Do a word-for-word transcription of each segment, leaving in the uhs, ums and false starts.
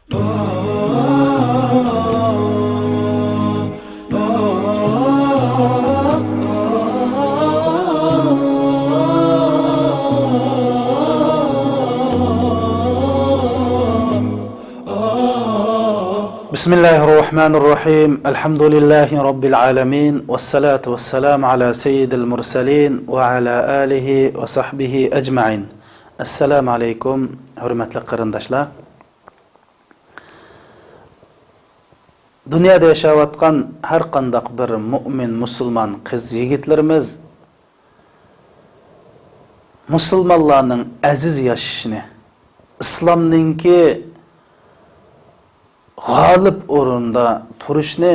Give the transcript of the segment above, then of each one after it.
بسم الله الرحمن الرحيم. الحمد لله رب العالمين. والصلاة والسلام على سيد المرسلين وعلى آله وصحبه أجمعين. السلام عليكم، ھۆرمەتلىك قېرىنداشلار. دۇنيادا ياشاۋاتقان ھەر قانداق بىر مۇئمىن، مۇسۇلمان قىز يىگىتلىرىمىز مۇسۇلمانلارنىڭ ئەزىز ياشىشىنى، ئىسلامنىڭكى غالىب ئورۇندا تۇرۇشنى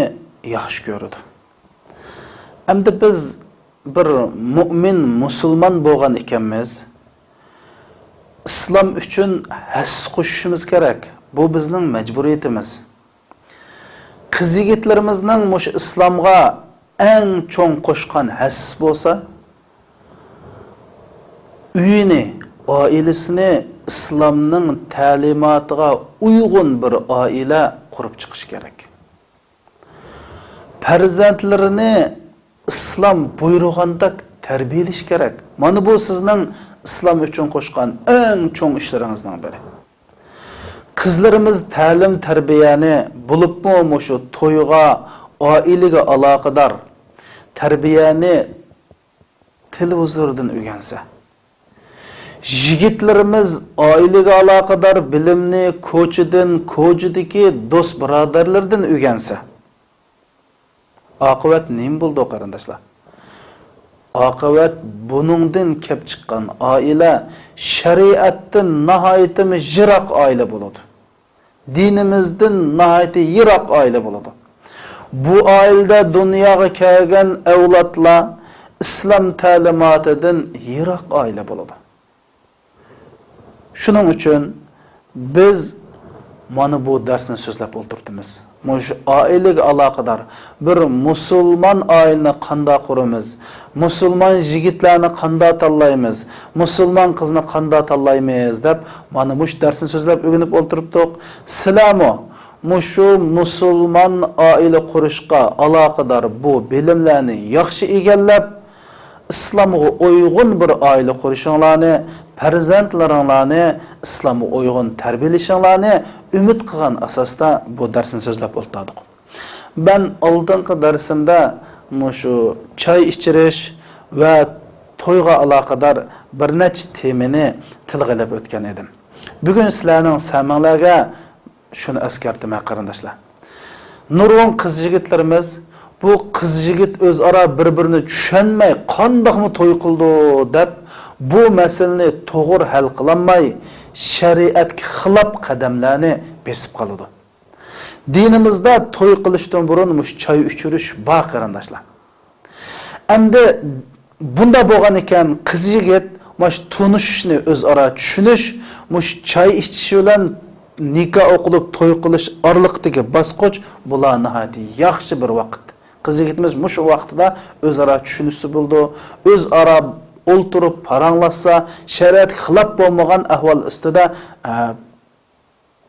ياخشى كۆرىدۇ. ئەمدى بىز بىر مۇئمىن، مۇسۇلمان بولغان ئىكەنمىز، ئىسلام ئۈچۈن ھەسسە قوشۇشىمىز كېرەك. بۇ بىزنىڭ مەجبۇرىيىتىمىز. قىز-يىگىتلىرىمىزنىڭ مۇشۇ ئىسلامغا ئەڭ چوڭ قوشقان ھەسسىسى بولسا، ئۆيىنى، ئائىلىسىنى ئىسلامنىڭ تەلىماتىغا ئۇيغۇن بىر ئائىلە قۇرۇپ چىقىشى كېرەك. پەرزەنتلىرىنى ئىسلام بۇيرۇغاندەك تەربىيەلىشى كېرەك. مانا بۇ سىزنىڭ ئىسلام ئۈچۈن قوشقان ئەڭ چوڭ ئىشلىرىڭىزنىڭ بىرى. قىزلىرىمىز تەلىم-تەربىيەنى، بولۇپمۇ مۇشۇ تويغا، ئائىلىگە ئالاقىدار تەربىيەنى تېلېۋىزوردىن ئۆگەنسە، يىگىتلىرىمىز ئائىلىگە ئالاقىدار بىلىمنى كوچىدىن، كوچىدىكى دوست-بۇرادەرلىرىدىن ئۆگەنسە، ئاقىۋەت نېمە بولىدۇ، قېرىنداشلار؟ ئاقىۋەت بۇنىڭدىن كەپ چىققان ئائىلە شەرىئەتتىن ناھايىتىمۇ يىراق ئائىلە بولىدۇ. دىنىمىزدىن ناھايىتى يىراق ئائىلە بولىدۇ. بۇ ئائىلىدە دۇنياغا كەلگەن ئەۋلادلار ئىسلام تەلىماتىدىن يىراق ئائىلە بولىدۇ. شۇنىڭ ئۈچۈن بىز مانا بۇ دەرسنى سۆزلەپ ئولتۇرتىمىز. مۇشۇ ئائىلىگە ئالاقىدار بىر مۇسۇلمان ئائىلىنى قانداق قۇرىمىز؟ مۇسۇلمان يىگىتلەرنى قانداق تاللايمىز؟ مۇسۇلمان قىزنى قانداق تاللايمىز؟ دەپ مانا مۇشۇ دەرسنى سۆزلەپ ئۆگىنىپ ئولتۇرۇپتۇق. سىلەرمۇ مۇشۇ مۇسۇلمان ئائىلە قۇرۇشقا ئالاقىدار بۇ بىلىملەرنى ياخشى ئىگىلەپ، ئىسلامغا ئۇيغۇن بىر ئائىلە قۇرۇشۇڭلارنى، پەرزەنتلىرىڭلارنى ئىسلامغا ئۇيغۇن تەربىيەلىشىڭلارنى ئۈمىد قىلغان ئاساستا بۇ دەرسنى سۆزلەپ ئولتۇردۇق. مەن ئالدىنقى دەرسىمدە مۇشۇ چاي ئىچىرىش ۋە تويغا ئالاقىدار بىر نەچچە تېمىنى تىلغا ئېلىپ ئۆتكەن ئىدىم. بۈگۈن سىلەرنىڭ سەمىڭلەرگە شۇنى ئەسكەرتىمەن، قېرىنداشلار. نۇرغۇن قىز-يىگىتلىرىمىز بۇ قىز-يىگىت ئۆزئارا بىر-بىرىنى چۈشەنمەي قانداقمۇ توي قىلىدۇ دەپ، بۇ مەسىلىنى توغرا ھەل قىلالماي، شەرىئەتكە خىلاپ قەدەملەرنى بېسىپ قالىدۇ. دىنىمىزدا توي قىلىشتىن بۇرۇن مۇشۇ چاي ئىچۈرۈش بار، قېرىنداشلار. ئەمدى بۇنداق بولغان ئىكەن، قىز-يىگىت مۇشۇ تونۇشۇشنى، ئۆزئارا چۈشىنىش، مۇشۇ چاي ئىچىش بىلەن نىكاھ ئوقۇلۇپ توي قىلىش ئارىلىقىدىكى باسقۇچ، بۇلار ناھايىتى ياخشى بىر ۋاقىت. قىز-يىگىتىمىز مۇشۇ ۋاقتىدا ئۆزئارا چۈشىنىشسە بولىدۇ، ئۆزئارا ئولتۇرۇپ پاراڭلاشسا، شەرىئەتكە خىلاپ بولمىغان ئەھۋال ئۈستىدە، ئە،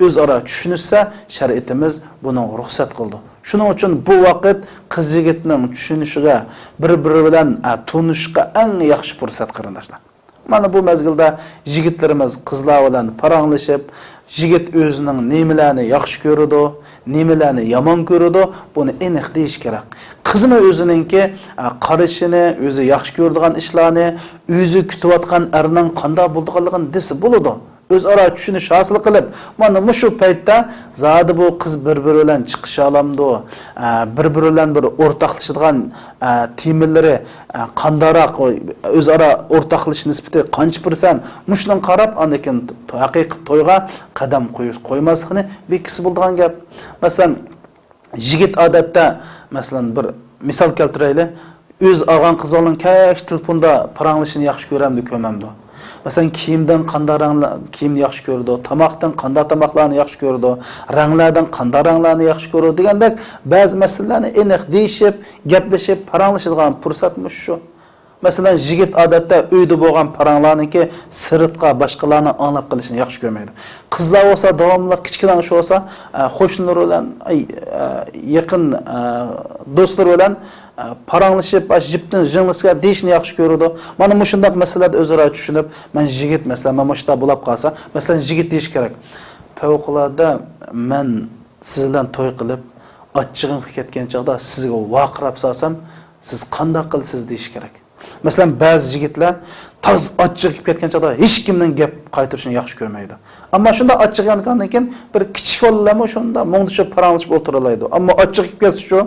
ئۆزئارا چۈشىنىشسە، شەرىئىتىمىز بۇنىڭغا رۇخسەت قىلىدۇ. شۇنىڭ ئۈچۈن بۇ ۋاقىت قىز-يىگىتنىڭ چۈشىنىشىگە، بىر-بىرى بىلەن، ئە، تونۇشۇشقا ئەڭ ياخشى پۇرسەت، قېرىنداشلار. مانا بۇ مەزگىلدە يىگىتلىرىمىز قىزلار بىلەن پاراڭلىشىپ، يىگىت ئۆزىنىڭ نېمىلەرنى ياخشى كۆرىدۇ، نېمىلەرنى يامان كۆرىدۇ، بۇنى ئېنىق دېيىشى كېرەك. قىزمۇ ئۆزىنىڭكى، ئە، قارىشىنى، ئۆزى ياخشى كۆرىدىغان ئىشلارنى، ئۆزى كۈتۈۋاتقان ئەرنىڭ قانداق بولىدىغانلىقىنى دېسە بولىدۇ. ئۆزئارا چۈشىنىش ھاسىل قىلىپ، مانا مۇشۇ پەيتتە زادى بۇ قىز بىر-بىرى بىلەن چىقىشالامدۇ، ئە، بىر-بىرى بىلەن بىر ئورتاقلىشىدىغان، ئە، تېمىلىرى، ئە، قانداقراق، ئۆزئارا ئورتاقلىشىش نىسبىتى قانچە پىرسەنت، مۇشۇنىڭغا قاراپ، ئاندىن كېيىن ھەقىقىي تويغا قەدەم قويۇش، قويماسلىقىنى بېكىتسە بولىدىغان گەپ. مەسىلەن، يىگىت ئادەتتە، مەسىلەن، بىر مىسال كەلتۈرەيلى، ئۆز ئالغان قىزىڭنىڭ كەچ تېلېفوندا پاراڭلىشىشىنى ياخشى كۆرەمدۇ، كۆرمەمدۇ؟ مەسىلەن، كىيىمدىن قانداق رەڭلەر، كىيىمنى ياخشى كۆرىدۇ، تاماقتىن قانداق تاماقلارنى ياخشى كۆرىدۇ، رەڭلەردىن قانداق رەڭلەرنى ياخشى كۆرىدۇ دېگەندەك بەزى مەسىلىلەرنى ئېنىق دېيىشىپ، گەپلىشىپ، پاراڭلىشىدىغان پۇرسەت مۇشۇ شۇ. مەسىلەن، يىگىت ئادەتتە ئۆيدە بولغان پاراڭلارنىڭكى سىرتقا، باشقىلارنىڭ ئاڭلاپ قېلىشىنى ياخشى كۆرمەيدۇ. قىزلار بولسا داۋاملىق كىچىككىنە ئىش بولسا، ئە، قوشنىلىرى بىلەن، ئەي، ئە، يېقىن، ئە، دوستلىرى بىلەن، ئە، پاراڭلىشىپ، ئاشۇ جىپنىڭ جىڭلىسىغا دېيىشنى ياخشى كۆرىدۇ. مانا مۇشۇنداق مەسىلىلەردە ئۆزئارا چۈشىنىپ، مەن يىگىت، مەسىلەن، مانا مۇشۇنداق بولاپ قالسا، مەسىلەن، يىگىت دېيىشى كېرەك، پەۋقۇلئاددە مەن سىز بىلەن توي قىلىپ، ئاچچىقىم كەتكەن چاغدا سىزگە ۋارقىراپ سالسام، سىز قانداق قىلىسىز دېيىشى كېرەك. مەسىلەن، بەزى يىگىتلەر تاز ئاچچىقى كېلىپ كەتكەن چاغدا ھېچكىمنىڭ گەپ قايتۇرۇشىنى ياخشى كۆرمەيدۇ. ئەمما شۇنداق ئاچچىقى يانغاندىن كېيىن بىر كىچىك بالىلارمۇ شۇنداق مۇڭدىشىپ پاراڭلىشىپ ئولتۇرالايدۇ. ئەمما ئاچچىقى كېلىپ كەتسە شۇ،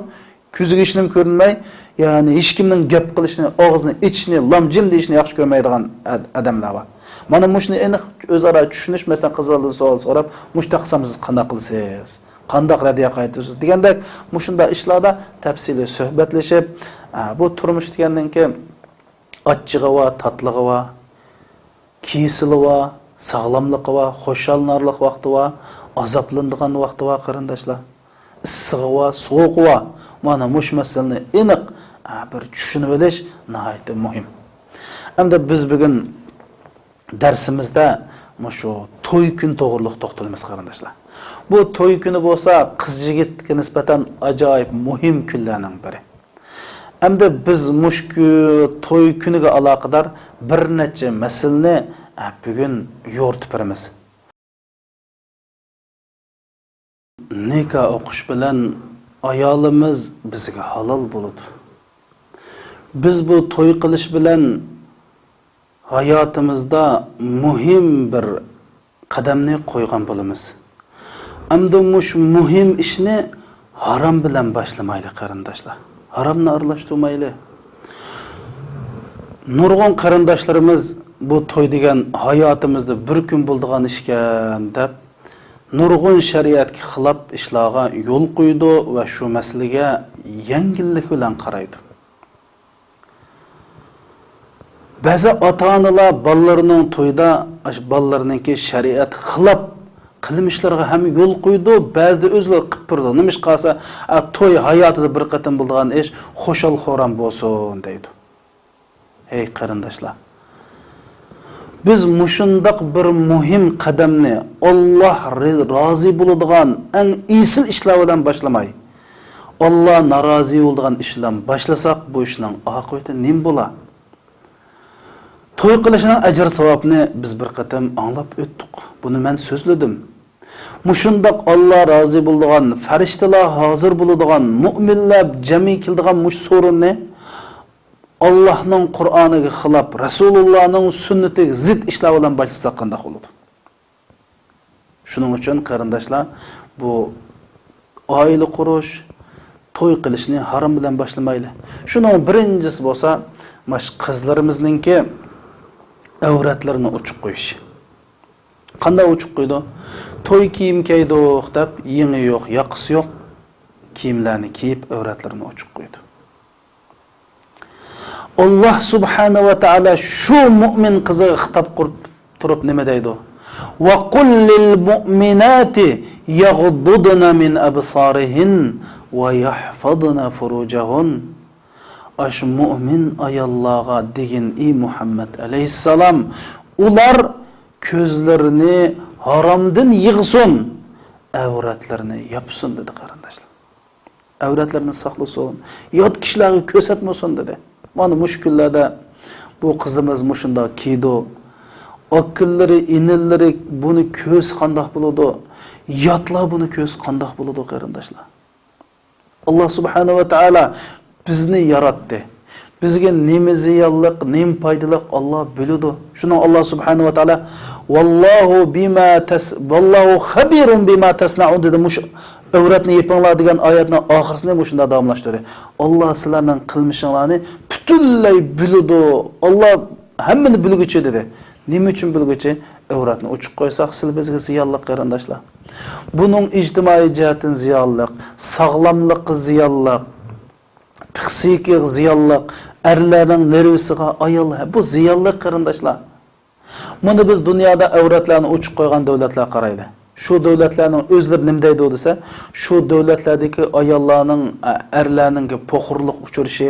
كۆزىگە ھېچنېمە كۆرۈنمەي، يەنى ھېچكىمنىڭ گەپ قىلىشىنى، ئاغزىنى ئېچىشىنى، لامجىم دېيىشىنى ياخشى كۆرمەيدىغان ئاد-، ئادەملەر بار. مانا مۇشۇنى ئېنىق ئۆزئارا چۈشىنىش، مەسىلەن، قىزلاردىن سوئال سوراپ، مۇشۇنداق قىلسام سىز قانداق قىلىسىز؟ قانداق رەددىيە قايتۇرىسىز؟ دېگەندەك مۇشۇنداق ئىشلاردا تەپسىلىي سۆھبەتلىشىپ، ئە، بۇ تۇرمۇش دېگەننىڭكى ئاچچىقى بار، تاتلىقى بار، كېسىلى بار، ساغلاملىقى بار، خۇشاللىنارلىق ۋاقتى بار، ئازابلىنىدىغان ۋاقتى بار، قېرىنداشلار. ئىسسىقى بار، سوغۇقى بار. مانا مۇشۇ مەسىلىنى ئېنىق، ئە، بىر چۈشىنىۋېلىش ناھايىتى مۇھىم. ئەمدى بىز بۈگۈن دەرسىمىزدە مۇشۇ توي كۈنى توغرىلىق توختىلىمىز، قېرىنداشلار. بۇ توي كۈنى بولسا قىز يىگىتكە نىسبەتەن ئاجايىپ مۇھىم كۈنلەرنىڭ بىرى. ئەمدى بىز مۇشۇ كۈ-، توي كۈنىگە ئالاقىدار بىر نەچچە مەسىلىنى، ئە، بۈگۈن يورۇتۇپ بېرىمىز. نىكاھ ئوقۇش بىلەن ئايالىمىز بىزگە ھالال بولىدۇ. بىز بۇ توي قىلىش بىلەن ھاياتىمىزدا مۇھىم بىر قەدەمنى قويغان بولىمىز. ئەمدى مۇشۇ مۇھىم ئىشنى ھارام بىلەن باشلىمايلى، قېرىنداشلار. ھارامنى ئارىلاشتۇرمايلى. نۇرغۇن قېرىنداشلىرىمىز بۇ توي دېگەن ھاياتىمىزدا بىر كۈن بولىدىغان ئىشكەن دەپ، نۇرغۇن شەرىئەتكە خىلاپ ئىشلارغا يول قويىدۇ ۋە شۇ مەسىلىگە يەڭگىللىك بىلەن قارايدۇ. بەزى ئاتا-ئانىلار بالىلىرىنىڭ تويىدا، ئاشۇ بالىلىرىنىڭكى شەرىئەت خىلاپ قىلمىشلىرىغا ھەم يول قويىدۇ، بەزىدە ئۆزلىرى قىلىپ بېرىدۇ. نېمىشقا دېسە، ئە، توي ھاياتىدا بىر قېتىم بولىدىغان ئىش، خۇشال-خۇرام بولسۇن دەيدۇ. ھەي قېرىنداشلار، بىز مۇشۇنداق بىر مۇھىم قەدەمنى ئاللا رى-، رازى بولىدىغان ئەڭ ئېسىل ئىشلار بىلەن باشلىماي، ئاللا نارازى بولىدىغان ئىش بىلەن باشلىساق، بۇ ئىشنىڭ ئاقىۋىتى نېمە بولا؟ توي قىلىشنىڭ ئەجىر-ساۋابىنى بىز بىر قېتىم ئاڭلاپ ئۆتتۇق. بۇنى مەن سۆزلىدىم. مۇشۇنداق ئاللا رازى بولىدىغان، پەرىشتىلەر ھازىر بولىدىغان، مۇئمىنلەر جەمئىي كېلىدىغان مۇشۇ سورۇننى ئاللاھنىڭ قۇرئانىغا خىلاپ، رەسۇلۇللانىڭ سۈننىتىگە زىت ئىشلار بىلەن باشلىساق قانداق بولىدۇ؟ شۇنىڭ ئۈچۈن، قېرىنداشلار، بۇ ئائىلە قۇرۇش، توي قىلىشنى ھارام بىلەن باشلىمايلى. شۇنىڭ بىرىنچىسى بولسا، ماش قىزلىرىمىزنىڭكى ئەۋرەتلىرىنى ئوچۇق قويۇش. قانداق ئوچۇق قويىدۇ؟ توي كىيىم كىيدۇق دەپ، يېڭى يوق، ياقىسى يوق كىيىملەرنى كىيىپ، ئەۋرەتلىرىنى ئوچۇق قويىدۇ. ئاللا سۇبھانە ۋە تائالا شۇ مۇئمىن قىزىغا خىتاب قىلىپ تۇرۇپ نېمە دەيدۇ؟ «وَقُل لِّلْمُؤْمِنَاتِ يَغْضُضْنَ مِنْ أَبْصَارِهِنَّ وَيَحْفَظْنَ فُرُوجَهُنَّ.» ئاشۇ مۇئمىن ئاياللارغا دېگىن، ئى مۇھەممەد ئەلەيھىسسالام، ئۇلار كۆزلىرىنى ھارامدىن يىغسۇن، ئەۋرەتلىرىنى ياپسۇن، دېدى، قېرىنداشلار. ئەۋرەتلىرىنى ساقلىسۇن، يات كىشىلەرگە كۆرسەتمىسۇن، دېدى. مانا مۇشۇ كۈنلەردە بۇ قىزىمىز مۇشۇنداق كىيىدۇ. ئاكىلىرى، ئىنىلىرى بۇنى كۆرسە قانداق بولىدۇ؟ ياتلار بۇنى كۆرسە قانداق بولىدۇ، قېرىنداشلار؟ ئاللا سۇبھانە ۋە تائالا بىزنى ياراتتى. بىزگە نېمە زىيانلىق، نېمە پايدىلىق، ئاللا بىلىدۇ. شۇنىڭ ئاللا سۇبھانە ۋە تائالا، «ۋاللاھۇ بىما تەس-، ۋاللاھۇ خەبىرۇن بىما تەسنەئۇن» دېدى. مۇشۇ ئەۋرەتنى يېپىڭلار دېگەن ئايەتنىڭ ئاخىرىسىنى مۇشۇنداق داۋاملاشتۇردى. ئاللا سىلەرنىڭ قىلمىشىڭلارنى پۈتۈنلەي بىلىدۇ. ئاللا ھەممىنى بىلگۈچى دېدى. نېمە ئۈچۈن بىلگۈچى؟ ئەۋرەتنى ئوچۇق قويساق، سىلى بىزگە زىيانلىق، قېرىنداشلار. بۇنىڭ ئىجتىمائىي جەھەتتىن زىيانلىق، ساغلاملىققا زىيانلىق، پسىخىكىغا زىيانلىق، ئەرلەرنىڭ نېرۋىسىغا، ئايال، بۇ زىيانلىق، قېرىنداشلار. مانا بىز دۇنيادا ئەۋرەتلەرنى ئوچۇق قويغان دۆلەتلەر قارايلى. شۇ دۆلەتلەرنىڭ ئۆزلىرى نېمە دەيدۇ دېسە، شۇ دۆلەتلەردىكى ئاياللارنىڭ، ئە، ئەرلەرنىڭكى پوخۇرلۇق ئۇچرىشى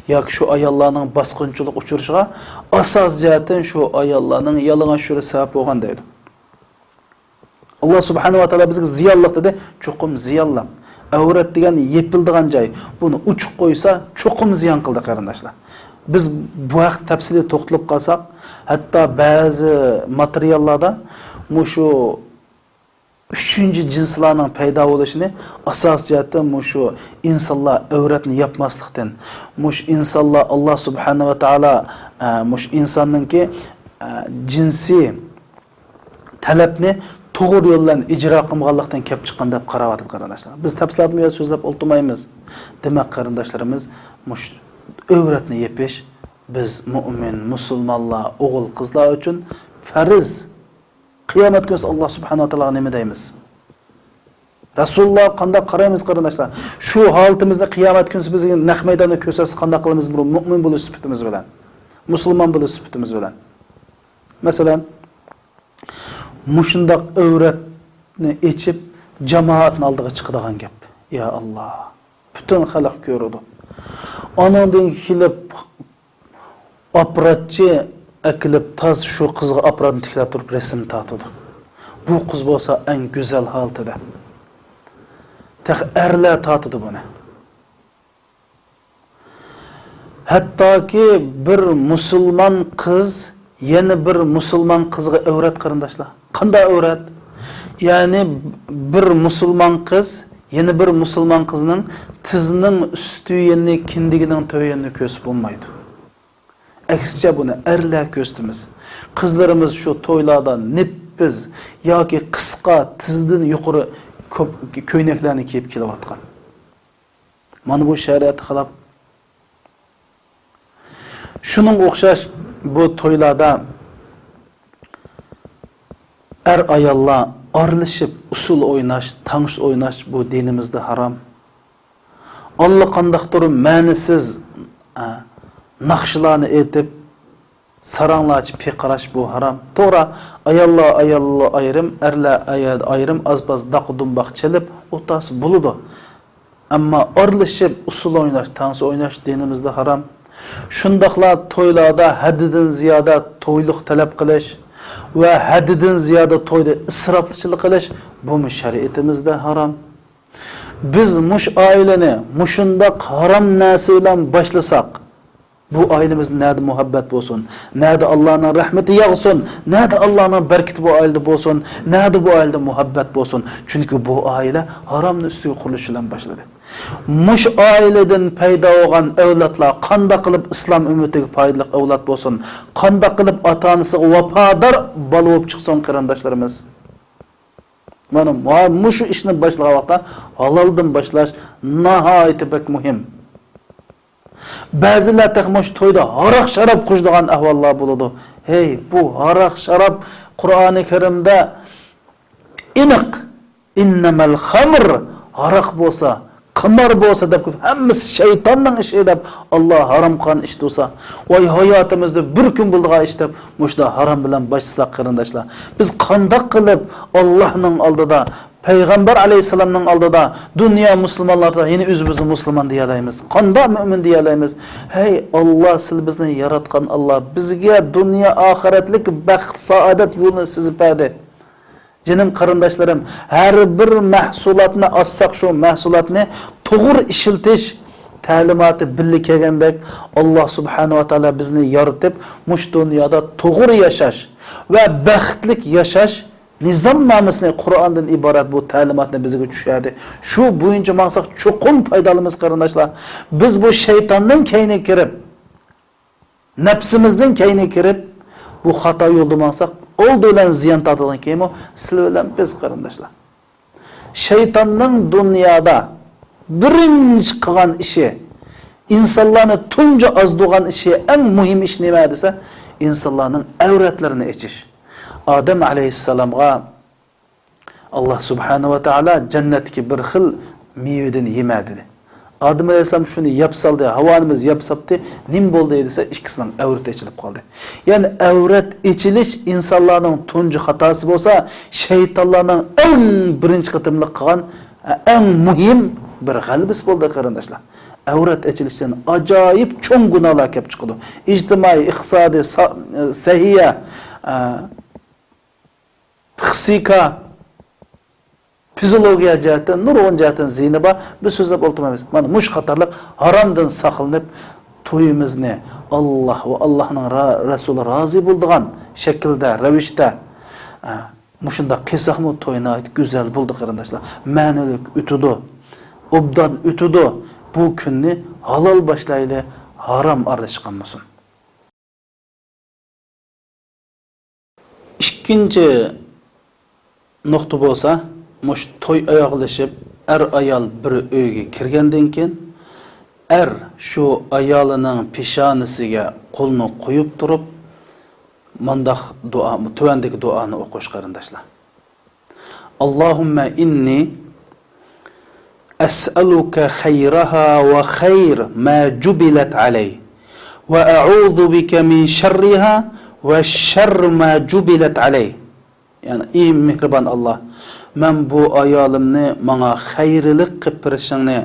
ياكى شۇ ئاياللارنىڭ باسقۇنچىلىق ئۇچرىشىغا ئاساسىي جەھەتتىن شۇ ئاياللارنىڭ يالىڭاچ يۈرۈشى سەۋەب بولغان دەيدۇ. ئاللا سۇبھانەھۇ ۋە تائالا بىزگە زىيانلىق دېدى، چوقۇم زىيانلىق. ئەۋرەت دېگەن يېپىلىدىغان جاي. بۇنى ئوچۇق قويسا، چوقۇم زىيان قىلدى، قېرىنداشلار. بىز بۇ ھەقتە تەپسىلىي توختىلىپ قالساق، ھەتتا بەزى ماتېرىياللاردا مۇشۇ ئۈچىنچى جىنسلارنىڭ پەيدا بولۇشىنى ئاساسىي جەھەتتىن مۇشۇ ئىنسانلار ئەۋرەتنى ياپماسلىقتىن، مۇشۇ ئىنسانلار ئاللا سۇبھانەھۇ ۋە تائالا، ئە، مۇشۇ ئىنساننىڭكى، ئە، جىنسىي تەلەپنى توغرا يول بىلەن ئىجرا قىلمىغانلىقتىن كەپ چىققان دەپ قاراۋاتىدۇ، قېرىنداشلار. بىز تەپسىلاتنى بۇ يەردە سۆزلەپ ئولتۇرمايمىز. دېمەك، قېرىنداشلىرىمىز، مۇشۇ ئەۋرەتنى يېپىش بىز مۇئمىن، مۇسۇلمانلار، ئوغۇل-قىزلار ئۈچۈن پەرز. قىيامەت كۈنى ئاللا سۇبھانەھۇ ۋە تائالاغا نېمە دەيمىز؟ رەسۇلۇللاھقا قانداق قارايمىز، قېرىنداشلار؟ شۇ ھالىتىمىزنى قىيامەت كۈنى بىزگە نەق مەيداندا كۆرسەتسە، قانداق قىلىمىز؟ بۇ مۇئمىن بولۇش سۈپىتىمىز بىلەن، مۇسۇلمان بولۇش سۈپىتىمىز بىلەن. مەسىلەن، مۇشۇنداق ئەۋرەتنى ئېچىپ، جامائەتنىڭ ئالدىغا چىقىدىغان گەپ. يا ئاللا، پۈتۈن خەلق كۆرىدۇ. ئانىڭدىن كېلىپ، ئاپپاراتچى ئەكېلىپ تاز شۇ قىزغا ئاپپاراتنى تىكلەپ تۇرۇپ رەسىم تارتىدۇ. بۇ قىز بولسا ئەڭ گۈزەل ھالىتىدە. تېخى ئەرلەر تارتىدۇ بۇنى. ھەتتاكى بىر مۇسۇلمان قىز يەنە بىر مۇسۇلمان قىزغا ئەۋرەت، قېرىنداشلار. قانداق ئەۋرەت؟ يەنى بىر مۇسۇلمان قىز يەنە بىر مۇسۇلمان قىزنىڭ تىزىنىڭ ئۈستى يېنى، كىندىكىنىڭ تۆۋىنى كۆرسە بولمايدۇ. ئەكسىچە بۇنى ئەرلەر كۆرسىتىمىز. قىزلىرىمىز شۇ تويلاردا نېپىز ياكى قىسقا، تىزدىن يۇقىرى كۆپ-، كۆينەكلەرنى كىيىپ كېلىۋاتقان. مانا بۇ شەرىئەتكە خىلاپ. شۇنىڭغا ئوخشاش بۇ تويلاردا ئەر-ئاياللار ئارىلىشىپ ئۇسسۇل ئويناش، تانسا ئويناش بۇ دىنىمىزدا ھارام. ئاللىقانداقتۇر مەنىسىز، ئە، ناخشىلارنى ئېيتىپ، ساراڭلارچە پىرقىراش بۇ ھارام. توغرا، ئاياللار ئاياللار ئايرىم، ئەرلەر ئايال ئايرىم، ئاز-پاز داقا-دۇمباق چېلىپ ئولتۇرسا بولىدۇ. ئەمما ئارىلىشىپ ئۇسسۇل ئويناش، تانسا ئويناش دىنىمىزدا ھارام. شۇنداقلا تويلاردا ھەددىدىن زىيادە تويلۇق تەلەپ قىلىش ۋە ھەددىدىن زىيادە تويدا ئىسراپچىلىق قىلىش، بۇمۇ شەرىئىتىمىزدە ھارام. بىز مۇشۇ ئائىلىنى مۇشۇنداق ھارام نەرسە بىلەن باشلىساق، بۇ ئائىلىمىزدە نەدە مۇھەببەت بولسۇن، نەدە ئاللانىڭ رەھمىتى ياغسۇن، نەدە ئاللانىڭ بەرىكىتى بۇ ئائىلىدە بولسۇن، نەدە بۇ ئائىلىدە مۇھەببەت بولسۇن؟ چۈنكى بۇ ئائىلە ھارامنى ئۈستىگە قۇرۇلۇش بىلەن باشلىدى. مۇشۇ ئائىلىدىن پەيدا بولغان ئەۋلادلار قانداق قىلىپ ئىسلام ئۈممىتىگە پايدىلىق ئەۋلاد بولسۇن؟ قانداق قىلىپ ئاتا-ئانىسىغا ۋاپادار بالا بولۇپ چىقسۇن، قېرىنداشلىرىمىز؟ مانا، ما-، مۇشۇ ئىشنى باشلىغان ۋاقىتتا ھالالدىن باشلاش ناھايىتى بەك مۇھىم. بەزىلەر تېخى مۇشۇ تويدا ھاراق-شاراب قۇيىدىغان ئەھۋاللار بولىدۇ. ھەي، بۇ ھاراق-شاراب قۇرئانى كەرىمدە ئېنىق، «ئىننەمەل خەمر»، ھاراق بولسا، قىمار بولسا دەپ، ھەممىسى شەيتاننىڭ ئىشى دەپ، ئاللا ھارام قىلغان ئىش تۇرسا، ۋاي، ھاياتىمىزدا بىر كۈن بولىدىغان ئىش دەپ، مۇشۇنداق ھارام بىلەن باشلىساق، قېرىنداشلار، بىز قانداق قىلىپ ئاللانىڭ ئالدىدا، پەيغەمبەر ئەلەيھىسسالامنىڭ ئالدىدا، دۇنيا مۇسۇلمانلاردا يەنە ئۆزىمىزنى مۇسۇلمان دېيەلەيمىز؟ قانداق مۆمىن دېيەلەيمىز؟ ھەي، ئاللا، سىلى بىزنى ياراتقان ئاللا، بىزگە دۇنيا ئاخىرەتلىك بەخت، سائادەت يولىنى سىزىپ بەردى. جېنىم قېرىنداشلىرىم، ھەر بىر مەھسۇلاتنى ئالساق، شۇ مەھسۇلاتنى توغرا ئىشلىتىش تەلىماتى بىللە كەلگەندەك، ئاللا سۇبھانەھۇ ۋە تائالا بىزنى يارىتىپ، مۇشۇ دۇنيادا توغرا ياشاش ۋە بەختلىك ياشاش نىزامنامىسىنى، قۇرئاندىن ئىبارەت بۇ تەلىماتنى بىزگە چۈشەردى. شۇ بويىچە ماڭساق، چوقۇم پايدا ئالىمىز، قېرىنداشلار. بىز بۇ شەيتاننىڭ كەينىگە كىرىپ، نەپسىمىزنىڭ كەينىگە كىرىپ، بۇ خاتا يولدا ماڭساق، ئالدى بىلەن زىيان تارتىدىغان كىممۇ؟ سىلەر بىلەن بىز، قېرىنداشلار. شەيتاننىڭ دۇنيادا بىرىنچى قىلغان ئىشى، ئىنسانلارنى تۇنجى ئازدۇرغان ئىشى، ئەڭ مۇھىم ئىش نېمە دېسە، ئىنسانلارنىڭ ئەۋرەتلىرىنى ئېچىش. ئادەم ئەلەيھىسسالامغا ئاللا سۇبھانەھۇ ۋە تائالا جەننەتتىكى بىر خىل مېۋىدىن يېمە دېدى. ئادەم ئەلەيھىسسالام شۇنى يەپ سالدى، ھاۋا ئانىمىز يەپ ساپتى، نېمە بولدى دېسە، ئىككىسىنىڭ ئەۋرىتى ئېچىلىپ قالدى. يەنى ئەۋرەت ئېچىلىش ئىنسانلارنىڭ تۇنجى خاتاسى بولسا، شەيتانلارنىڭ ئەڭ بىرىنچى قېتىملىق قىلغان، ئەڭ مۇھىم بىر غەلىبىسى بولدى، قېرىنداشلار. ئەۋرەت ئېچىلىشتىن ئاجايىپ چوڭ گۇناھلار كەپ چىقىدۇ. ئىجتىمائىي، ئىقتىسادىي، سا-، سەھىيە، ئە، پىسخىكا، فىزىولوگىيە جەھەتتىن، نۇرغۇن جەھەتتىن زىيىنى بار. بىز سۆزلەپ ئولتۇرمايمىز. مانا مۇشۇ قاتارلىق ھارامدىن ساقلىنىپ، تويىمىزنى ئاللا ۋە ئاللانىڭ را-، رەسۇلى رازى بولىدىغان شەكىلدە، رەۋىشتە، ئە، مۇشۇنداق قىلساقمۇ توي ناھايىتى گۈزەل بولىدۇ، قېرىنداشلار. مەنىلىك ئۆتىدۇ، ئوبدان ئۆتىدۇ. بۇ كۈننى ھالال باشلايلى، ھارام ئارىلاشقان بولسۇن. ئىككىنچى نۇقتا بولسا، مۇشۇ توي ئاياغلىشىپ، ئەر-ئايال بىر ئۆيگە كىرگەندىن كېيىن، ئەر شۇ ئايالىنىڭ پېشانىسىگە قولىنى قويۇپ تۇرۇپ، مۇنداق دۇئا، تۆۋەندىكى دۇئانى ئوقۇش، قېرىنداشلار. اللهم إني أسألك خيرها وخير ما جبلت عليه، وأعوذ بك من شرها وشر ما جبلت عليه. يەنى، ئى مېھرىبان ئاللا، مەن بۇ ئايالىمنى ماڭا خەيرلىك قىلىپ بېرىشىڭنى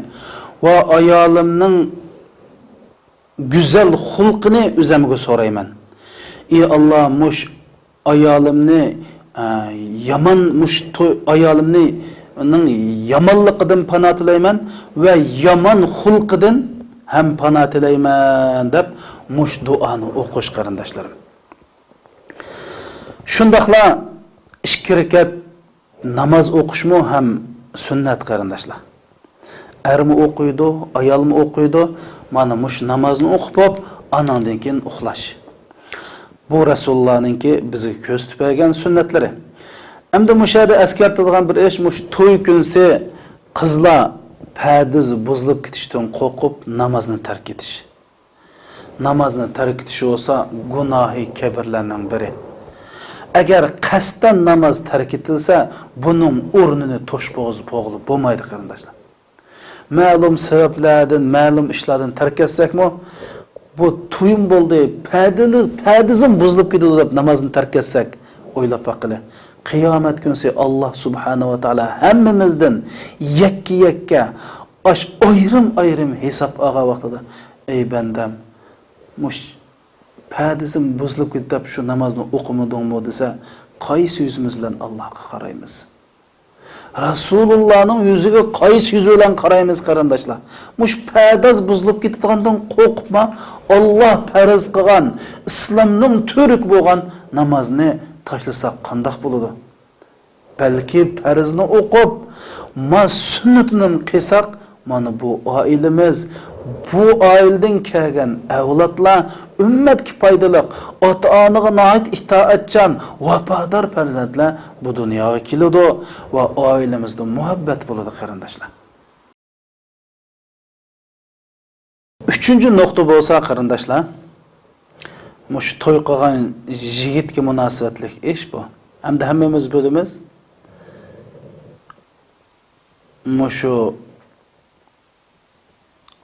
ۋە ئايالىمنىڭ گۈزەل خۇلقىنى ئۆزەمگە سورايمەن. ئى ئاللا، مۇش ئايالىمنى، ئە، يامان، مۇش توي، ئايالىمنى، نىڭ يامانلىقىدىن پانا تىلەيمەن ۋە يامان خۇلقىدىن ھەم پانا تىلەيمەن، دەپ مۇش دۇئانى ئوقۇش، قېرىنداشلىرىم. شۇنداقلا ئىككى رەكەت ناماز ئوقۇشمۇ ھەم سۈننەت، قېرىنداشلار. ئەرمۇ ئوقۇيدۇ، ئايالمۇ ئوقۇيدۇ. مانا مۇشۇ نامازنى ئوقۇپ بولۇپ، ئانىڭدىن كېيىن ئۇخلاش. بۇ رەسۇلۇللانىڭكى بىزگە كۆرسىتىپ بەرگەن سۈننەتلىرى. ئەمدى مۇشۇ يەردە ئەسكەرتىدىغان بىر ئىش، مۇشۇ توي كۈنسى قىزلار پەردىزى بۇزۇلۇپ كېتىشتىن قورقۇپ نامازنى تەرك ئېتىش. نامازنى تەرك ئېتىش بولسا گۇناھى كەبىرلەرنىڭ بىرى. ئەگەر قەستەن ناماز تەرك ئېتىلسە، بۇنىڭ ئورنىنى توشۇپ بولغىلى بولمايدۇ، قېرىنداشلار. مەلۇم سەۋەبلەردىن، مەلۇم ئىشلاردىن تەرك ئەتسەكمۇ، بۇ تويۇم بولدى، پەردىلى-، پەردىزىم بۇزۇلۇپ كېتىدۇ دەپ نامازنى تەرك ئەتسەك، ئويلاپ باققىلى. قىيامەت كۈنسى ئاللا سۇبھانەھۇ ۋە تائالا ھەممىمىزدىن يەككە-يەككە ئاش ئايرىم-ئايرىم ھېساب ئالغان ۋاقتىدا، ئەي بەندەم، مۇش پەردىزىم بۇزۇلۇپ كېتىپ شۇ نامازنى ئوقۇمىدىڭمۇ دېسە، قايسى يۈزىمىز بىلەن ئاللاغا قارايمىز؟ رەسۇلۇللانىڭ يۈزىگە قايسى يۈز بىلەن قارايمىز، قېرىنداشلار؟ مۇشۇ پەرداز بۇزۇلۇپ كېتىدىغاندىن قورقۇپما، ئاللا پەرز قىلغان، ئىسلامنىڭ تۈۋرۈكى بولغان نامازنى تاشلىساق قانداق بولىدۇ؟ بەلكى پەرزنى ئوقۇپ، ما سۈننىتىنى قىلساق، مانا بۇ ئائىلىمىز، بۇ ئائىلىدىن كەلگەن ئەۋلادلار ئۈممەتكە پايدىلىق، ئاتا-ئانىغا ناھايىتى ئىتائەتچان، ۋاپادار پەرزەنتلەر بۇ دۇنياغا كېلىدۇ ۋە ئائىلىمىزدە مۇھەببەت بولىدۇ، قېرىنداشلار. ئۈچىنچى نۇقتا بولسا، قېرىنداشلار، مۇشۇ توي قىلغان يىگىتكە مۇناسىۋەتلىك ئىش بۇ. ئەمدى ھەممىمىز بىلىمىز، مۇشۇ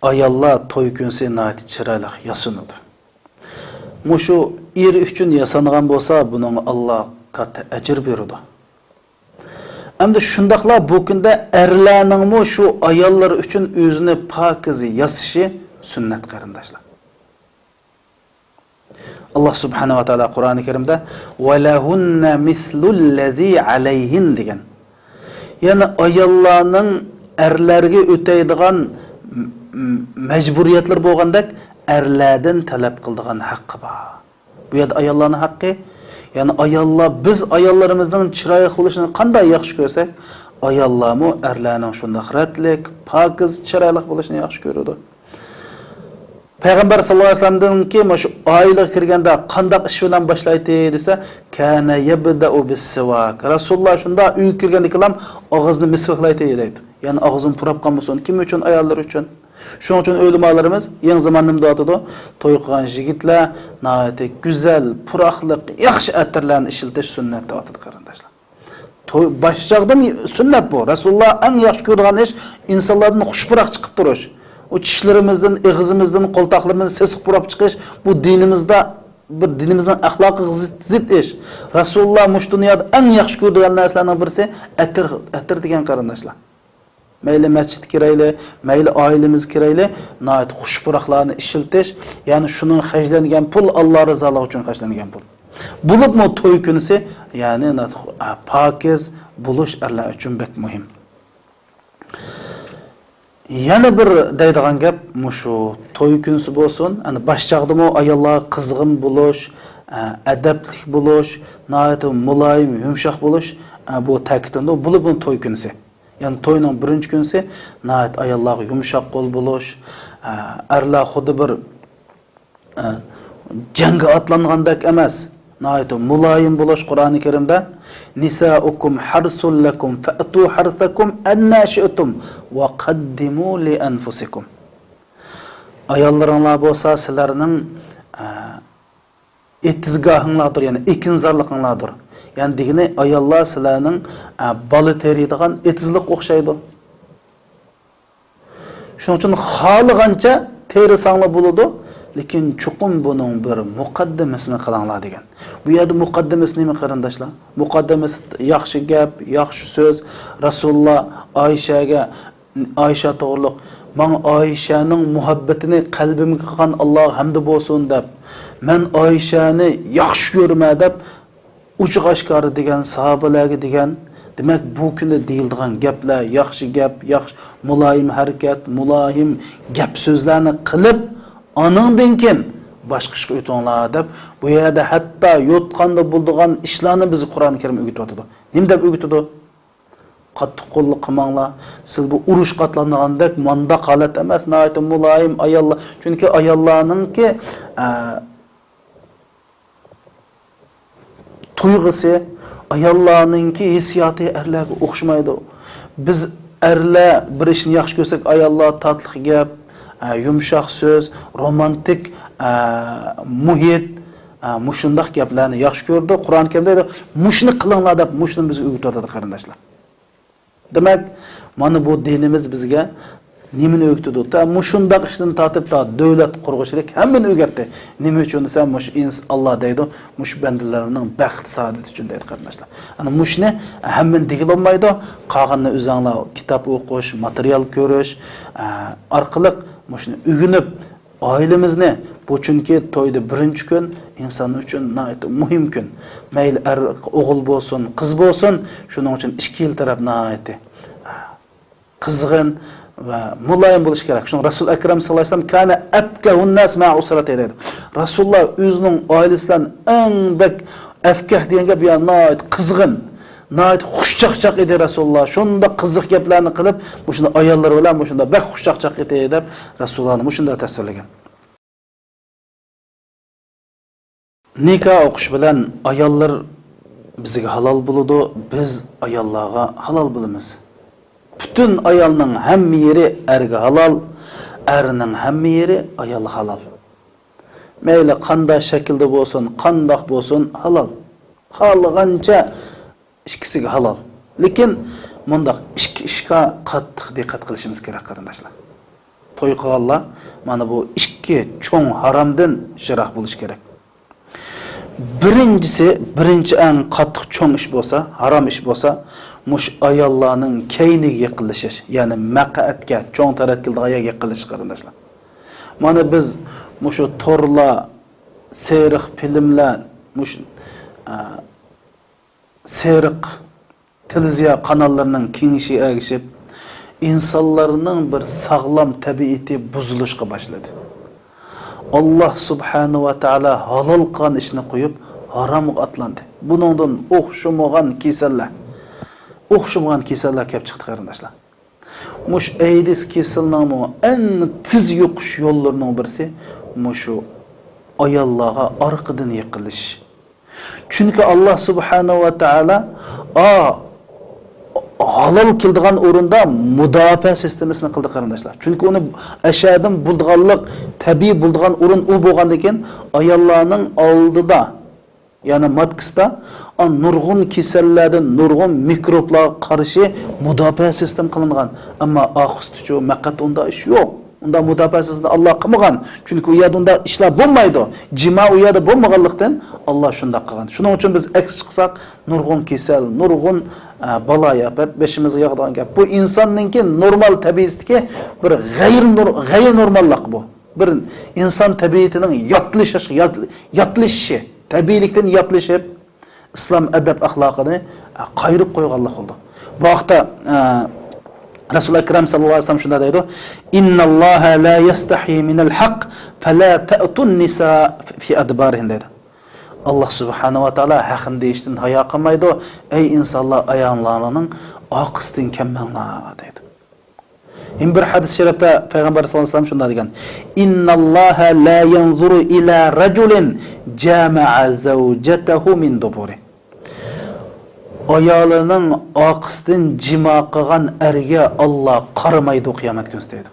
ئاياللار توي كۈنسى ناھايىتى چىرايلىق ياسىنىدۇ. مۇشۇ ئېرى ئۈچۈن ياسانغان بولسا، بۇنىڭغا ئاللا كاتتا ئەجىر بېرىدۇ. ئەمدى شۇنداقلا بۇ كۈندە ئەرلەرنىڭمۇ شۇ ئاياللىرى ئۈچۈن ئۆزىنى پاكىز ياسىشى سۈننەت، قېرىنداشلار. ئاللا سۇبھانەھۇ ۋە تائالا قۇرئانى كەرىمدە «ۋەلەھۇننە مىسلۇللەزى ئەلەيھىن» دېگەن. يەنى ئاياللارنىڭ ئەرلەرگە ئۆتەيدىغان م-، م-، مەجبۇرىيەتلىرى بولغاندەك، ئەرلەردىن تەلەپ قىلىدىغان ھەققى بار. بۇ يەردە ئاياللارنىڭ ھەققى، يەنى ئاياللار، بىز ئاياللىرىمىزنىڭ چىرايلىق بولۇشىنى قانداق ياخشى كۆرسەك، ئاياللارمۇ ئەرلەرنىڭ شۇنداق رەتلىك، پاكىز، چىرايلىق بولۇشىنى ياخشى كۆرىدۇ. پەيغەمبەر ساللاللاھۇ ئەلەيھى ۋەسەللەمدىنكى مۇشۇ ئائىلىگە كىرگەندە قانداق ئىش بىلەن باشلايتتى دېسە، كانە يەبدەئۇ بىسسىۋاك. رەسۇلۇللا شۇنداق ئۆيگە كىرگەندىكىنلا ئاغزىنى مىسۋاكلايتتى دەيدۇ. يەنى ئاغزىنى پۇراپ قالمىسۇن. كىم ئۈچۈن؟ ئاياللىرى ئۈچۈن. شۇنىڭ ئۈچۈن ئۆلىمالىرىمىز يېڭى زامان نېمە دەۋاتىدۇ؟ توي قىلغان يىگىتلەر ناھايىتى گۈزەل، پۇراقلىق، ياخشى ئەتىرلەرنى ئىشلىتىش سۈننەت دەۋاتىدۇ، قېرىنداشلار. توي باشلاقتىن سۈننەت بۇ. رەسۇلۇللا ئەڭ ياخشى كۆرىدىغان ئىش ئىنسانلاردىن خۇش پۇراق چىقىپ تۇرۇش. ئۇ چىشلىرىمىزدىن، ئېغىزىمىزدىن قورساقلىرىمىزنى سېسىق پۇراپ چىقىش، بۇ دىنىمىزدا بىر دىنىمىزنىڭ ئەخلاقىغا زىت، زىت ئىش. رەسۇلۇللا مۇشۇ دۇنيادا ئەڭ ياخشى كۆرىدىغان نەرسىلەرنىڭ بىرسى ئەتىر، ئەتىر دېگەن قېرىنداشلار. مەيلى مەسچىتكە كىرەيلى، مەيلى ئائىلىمىزگە كىرەيلى، ناھايىتى خۇش پۇراقلارنى ئىشلىتىش، يەنى شۇنىڭ خەجلەنگەن پۇل ئاللا رىزالىقى ئۈچۈن خەجلەنگەن پۇل. بولۇپمۇ توي كۈنىسى، يەنى ناھايىتى خۇ-، ئا، پاكىز بولۇش ئەرلەر ئۈچۈن بەك مۇھىم. يەنە بىر دەيدىغان گەپ مۇشۇ توي كۈنىسى بولسۇن، ئەنە باش چاغدىمۇ ئاياللارغا قىزغىن بولۇش، ئە، ئەدەپلىك بولۇش، ناھايىتى مۇلايىم، يۇمشاق بولۇش، ئە، بۇ تەكىتلىنىدۇ. بولۇپمۇ توي كۈنىسى. يەنى توينىڭ بىرىنچى كۈنىسى ناھايىتى ئاياللارغا يۇمشاق قول بولۇش، ئە، ئەرلەر خۇددى بىر ئە، جەڭگە ئاتلانغاندەك ئەمەس. ناھايىتى مۇلايىم بولۇش قۇرئانى كەرىمدە، نىسائۇكۇم ھەرسۇل لەكۇم فەئتۇ ھەرسەكۇم ئەننا شىئتۇم ۋە قەددىمۇ لىئەنفۇسىكۇم. ئاياللىرىڭلار بولسا سىلەرنىڭ، ئە، ئېتىزگاھىڭلاردۇر، يەنى ئېكىنزارلىقىڭلاردۇر. يەنى دېگىنى ئاياللار سىلەرنىڭ، ئە، بالا تېرىيدىغان ئېتىزلىققا ئوخشايدۇ. شۇنىڭ ئۈچۈن خالىغانچە تېرىساڭلار بولىدۇ، لېكىن چوقۇم بۇنىڭ بىر مۇقەددىمىسىنى قىلىڭلار دېگەن. بۇ يەردە مۇقەددىمىسى نېمە قېرىنداشلار؟ مۇقەددىمىسى ياخشى گەپ، ياخشى سۆز. رەسۇلۇللا ئائىشەگە، ئائىشە توغرۇلۇق، ماڭا ئائىشەنىڭ مۇھەببىتىنى قەلبىمگە قىلغان ئاللاغا ھەمدى بولسۇن دەپ، مەن ئائىشەنى ياخشى كۆرىمەن دەپ، ئوچۇق ئاشكارا دېگەن، ساھابىلەرگە دېگەن. دېمەك، بۇ كۈندە دېيىلىدىغان گەپلەر، ياخشى گەپ، ياخشى، مۇلايىم ھەرىكەت، مۇلايىم گەپ سۆزلەرنى قىلىپ، ئانىڭدىن كېيىن باشقا ئىشقا ئۆتۈڭلار دەپ، بۇ يەردە ھەتتا يوتقاندا بولىدىغان ئىشلارنى بىزگە قۇرئان كەرىم ئۆگىتىۋاتىدۇ. نېمە دەپ ئۆگىتىدۇ؟ قاتتىق قوللۇق قىلماڭلار. سىز بۇ ئۇرۇشقا ئاتلانغاندەك مانداق ھالەت ئەمەس، ناھايىتى مۇلايىم ئاياللار. چۈنكى ئاياللارنىڭكى، ئە، تۇيغۇسى، ئاياللارنىڭكى ھېسسىياتى ئەرلەرگە ئوخشىمايدۇ. بىز ئەرلەر بىر ئىشنى ياخشى كۆرسەك، ئاياللار تاتلىق گەپ، ئە، يۇمشاق سۆز، رومانتىك، ئە، مۇھىت، ئە، مۇشۇنداق گەپلەرنى ياخشى كۆرىدۇ. قۇرئان كەرىمدە دەيدۇ، مۇشۇنى قىلىڭلار دەپ، مۇشۇنى بىزگە ئۆگىتىۋاتىدۇ، قېرىنداشلار. دېمەك، مانا بۇ دىنىمىز بىزگە نېمىنى ئۆگىتىدۇ؟ تا مۇشۇنداق ئىشتىن تارتىپ تا دۆلەت قۇرغۇچىلىك ھەممىنى ئۆگەتتى. نېمە ئۈچۈن دېسە، مۇشۇ ئىنس-، ئاللا دەيدۇ، مۇشۇ بەندىلىرىمنىڭ بەخت سائادىتى ئۈچۈن دەيدۇ، قېرىنداشلار. ئەنە مۇشۇنى ھەممىنى دېگىلى بولمايدۇ. قالغىنىنى ئۆزۈڭلار كىتاب ئوقۇش، ماتېرىيال كۆرۈش، ئە، ئارقىلىق مۇشۇنى ئۆگىنىپ، ئائىلىمىزنى، بۇ چۈنكى تويدا بىرىنچى كۈن ئىنسان ئۈچۈن ناھايىتى مۇھىم كۈن. مەيلى ئەر، ئوغۇل بولسۇن، قىز بولسۇن، شۇنىڭ ئۈچۈن ئىككىلا تەرەپ ناھايىتى قىزغىن ۋە مۇلايىم بولۇش كېرەك. شۇڭا رەسۇل ئەكرەم ساللاللاھۇ ئەلەيھى ۋەسەللەم كان ئەپكەھۇنناس مەئە ئۇسرەتىھى دەيدۇ. رەسۇلۇللا ئۆزىنىڭ ئائىلىسى بىلەن ئەڭ بەك ئەپكەھ دېگەن گەپ، يا ناھايىتى قىزغىن، ناھايىتى خۇشچاقچاق ئىدى رەسۇلۇللا. شۇنداق قىزىق گەپلەرنى قىلىپ، مۇشۇنداق ئاياللىرى بىلەن مۇشۇنداق بەك خۇشچاقچاق ئىدى دەپ رەسۇلۇللانى مۇشۇنداق تەسۋىرلىگەن. نىكاھ ئوقۇش بىلەن ئاياللار بىزگە ھالال بولىدۇ، بىز ئاياللارغا ھالال بولىمىز. پۈتۈن ئايالنىڭ ھەممە يېرى ئەرگە ھالال، ئەرنىڭ ھەممە يېرى ئايالغا ھالال. مەيلى قانداق شەكىلدە بولسۇن، قانداق بولسۇن، ھالال. خالىغانچە ئىككىسىگە ھالال. لېكىن مۇنداق ئىككى ئىشقا قاتتىق دىققەت قىلىشىمىز كېرەك، قېرىنداشلار. توي قىلغانلار مانا بۇ ئىككى چوڭ ھارامدىن يىراق بولۇش كېرەك. بىرىنچىسى، بىرىنچى ئەڭ قاتتىق چوڭ ئىش بولسا، ھارام ئىش بولسا، مۇشۇ ئاياللارنىڭ كەينىگە يېقىنلىشىش، يەنى مەقئەتكە، چوڭ تەرەت كېلىدىغان يەرگە يېقىنلىشىش، قېرىنداشلار. مانا بىز مۇشۇ تورلار، سېرىق فىلىملەر، مۇشۇ، ئە، سېرىق تېلېۋىزىيە قاناللىرىنىڭ كېڭىيىشىگە ئەگىشىپ، ئىنسانلارنىڭ بىر ساغلام تەبىئىتى بۇزۇلۇشقا باشلىدى. ئاللا سۇبھانەھۇ ۋە تائالا ھالال قىلغان ئىشنى قويۇپ، ھارامغا ئاتلاندى. بۇنىڭدىن ئوخشىمىغان كېسەللەر، ئوخشىمىغان كېسەللەر كەپ چىقتى، قېرىنداشلار. مۇشۇ ئەيدىز كېسىلىنىڭمۇ ئەڭ تېز يۇقۇش يوللىرىنىڭ بىرسى مۇشۇ ئاياللارغا ئارقىدىن يېقىنلىشىش. چۈنكى ئاللا سۇبھانەھۇ ۋە تائالا، ئا، ھالال كېلىدىغان ئورۇندا مۇداپىئە سىستېمىسىنى قىلدى، قېرىنداشلار. چۈنكى ئۇنى ئەشەدىن بولىدىغانلىق، تەبىئىي بولىدىغان ئورۇن ئۇ بولغاندىن كېيىن، ئاياللارنىڭ ئالدىدا، يەنى ماتكىسىدا، ئا، نۇرغۇن كېسەللەردىن، نۇرغۇن مىكروبلارغا قارشى مۇداپىئە سىستېما قىلىنغان. ئەمما ئاقىستىچۇ، مەقئەتتە ئۇنداق ئىش يوق. ئۇنداق مۇداپىئە سىزنى ئاللا قىلمىغان. چۈنكى ئۇ يەردە ئۇنداق ئىشلار بولمايدۇ. جىما ئۇ يەردە بولمىغانلىقتىن، ئاللا شۇنداق قىلغان. شۇنىڭ ئۈچۈن بىز ئەكس چىقساق، نۇرغۇن كېسەل، نۇرغۇن، ئە، بالايىئاپەت بېشىمىزغا ياغىدىغان گەپ. بۇ ئىنساننىڭكى نورمال تەبىئىتىدىكى بىر غەيرىي نۇر-، غەيرىي نورماللىق بۇ. بىر ئىنسان تەبىئىتىنىڭ ياتلىشىش-، يات-، ياتلىشىشى، تەبىئىيلىكتىن ياتلىشىپ، ئىسلام ئەدەپ ئەخلاقىنى، ئە، قايرىپ قويغانلىق بولىدۇ. بۇ ھەقتە، ئە، رەسۇل ئەكرەم ساللاللاھۇ ئەلەيھى ۋەسەللەم شۇنداق دەيدۇ، «إن الله لا يستحي من الحق فلا تأتوا النساء في أدبارهن» دەيدۇ. ئاللا سۇبھانەھۇ ۋە تائالا ھەقنى دېيىشتىن ھايا قىلمايدۇ. ئەي ئىنسانلار، ئاياللارنىڭ ئارقىسىدىن كەلمەڭلار دەيدۇ. يەنە بىر ھەدىس شەرىپتە پەيغەمبەر ساللاللاھۇ ئەلەيھى ۋەسەللەم شۇنداق دېگەن، «إن الله لا ينظر إلى رجل جامع زوجته من دبره». ئايالىنىڭ ئارقىسىدىن جىما قىلغان ئەرگە ئاللا قارىمايدۇ قىيامەت كۈنى دەيدۇ.